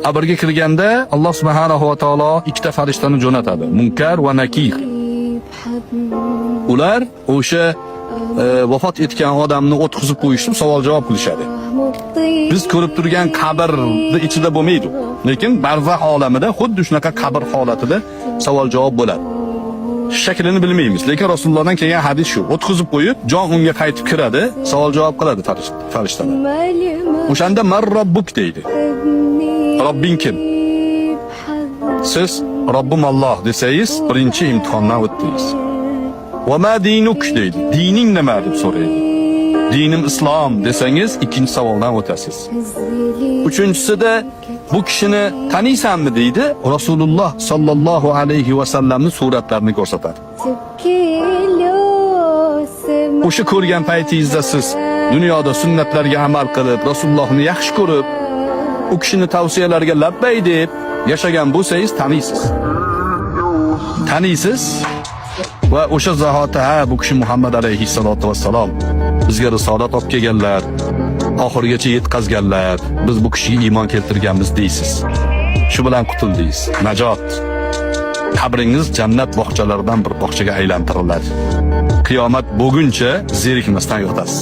Qabrga kirganda Alloh subhanahu va taolo ikkita farishtani jo'natadi. Munkar va Nakir. Ular o'sha vafot etgan odamni o'tqizib qo'yishib savol javob qilishadi. Biz ko'rib turgan qabrni ichida bo'lmaydi. Lekin barzax olamida xuddi shunaqa qabr holatida savol javob bo'ladi. Shaklini bilmaymiz, lekin Rasulullohdan kelgan hadis shu. O'tqizib qo'yib, jon unga qaytib kiradi, savol javob qiladi farishtalar. O'shanda "Mar robbuk" deydi. Robbing kim? Siz "Robbim Alloh" desangiz, birinchi imtihondan o'tdingiz. "Va ma dinuk" deydi. Dining nima deb so'raydi. "Dinim islom" desangiz, ikkinchi savoldan o'tasiz. Uchinchisida "Bu kishini taniysanmi?" deydi. Rasululloh sallallohu alayhi va sallamning suratlarini ko'rsatadi. O'sha ko'rgan paytingizda siz dunyoda sunnatlarga amal qilib, Rasulullohni yaxshi ko'rib, u kishini tavsiyalariga labbay deb yashagan bo'lsangiz, taniysiz. Taniysiz va o'sha zahoti, ha, bu kishi Muhammad alayhissalatu vassalom bizga risolat olib kelganlar, oxirigacha yetkazganlar, biz bu kishiga iymon keltirganmiz deysiz. Shu bilan qutuldingiz. Najot. Qabringiz jannat bog'chalaridan bir bog'chaga aylantiriladi. Qiyomat bo'lguncha zerikmasdan yotasiz.